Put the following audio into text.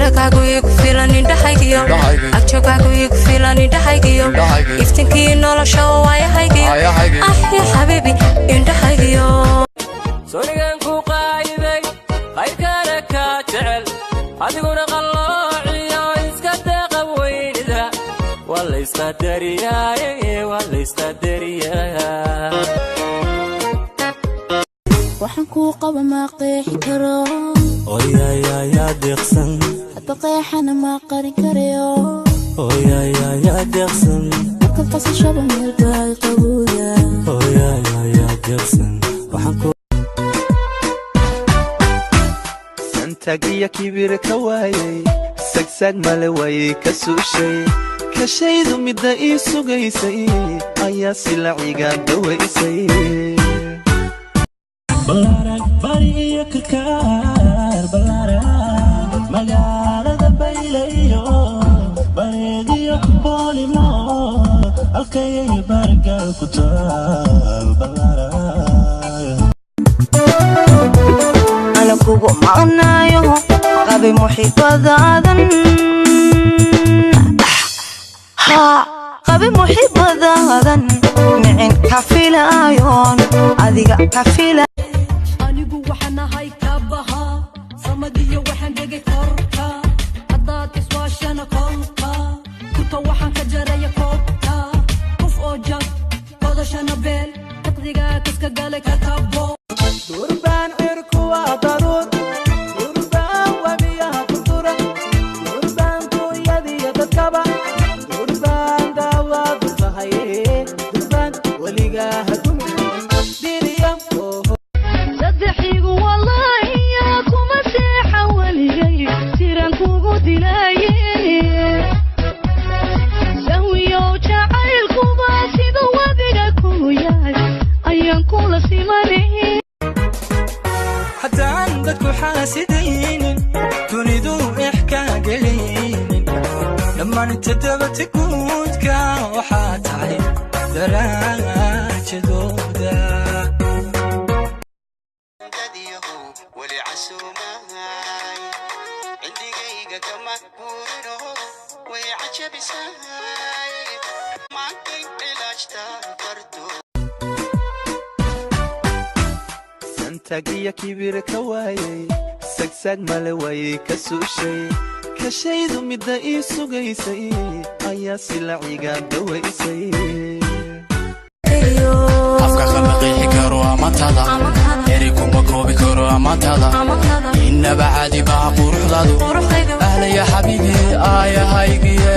Aragaagu igu filan indhahaygiyo, agjogaagu igu filan indhahaygiyo, iftinkii nolosha waayahaygiyo, ah ya xabiibi indhahaygiyo. Sonigan ku qaayibay, qayrkana kaa jecel, adiguna qalloociyo iska deeqa weynida. Waa laysqadariyaaye, waa laysqadariyaa. Waxaan kuu qaba ma qeexi karo. Oyayayaa deeqsan. Hadba qeexana ma qarin karayo. Oyayayaa deeqsan. Marka qasashaba meel baa qabowda. Oyayayaa deeqsan waxaan ku Santaag iyo kibir ka waayay, sagsaag male wayay ka suushay, kashaydu midda ii sugaysay ayaa silaciga dawaysay. Balarag bari iyo karkaar, balarag magaalada baylayo, bareediyo boolimo, halkayay bargal ku taal balarag. Ana kugu maqnaayo, qabi muxibadaadan, haa, qabi muxibadaadan, micin ka filaayoon adiga ka fila. Anigu waxaan ahay kabaha samadiyo, waxaan dhegay korka, haddaad iswaashana kolka kurka waxaan ka jaraya koobka, qof oo jab kodashana beel naqdigaa kaska galay ka kabo. Durbaan cirku waa daruur, durbaan wabiyaha durdura, durbaan duunyadiyo dadkaba, durbaan daawaadu tahay, durbaan weligaa hadumi diriya. Saddexigu wallaahiya kuma seexa weligay, siraan kugu dilaaye, sahwiyow jacaylkuba sida wadiga ku yahay ayaan kula simanay. Haddaan dadku xaasidaynin, dunidu ixkaa gelaynin, dhammaan inta dabata guudka waxaa tahay daraajadooda. Weli casuumahay cindigayga kama guurino, way cajabisahay maantay cilaajta karto. Santaag iyo kibir ka waayay, sagsaag male wayay ka suushay, kashaydu midda ii sugaysay ayaa silaciga dawaysay. Afka kama qeexi karo amaantaada, erey kuma koobi karo amaantaada, inaba caadi maha quruxdaadu, ahlaya xabiibi aayahaygiya.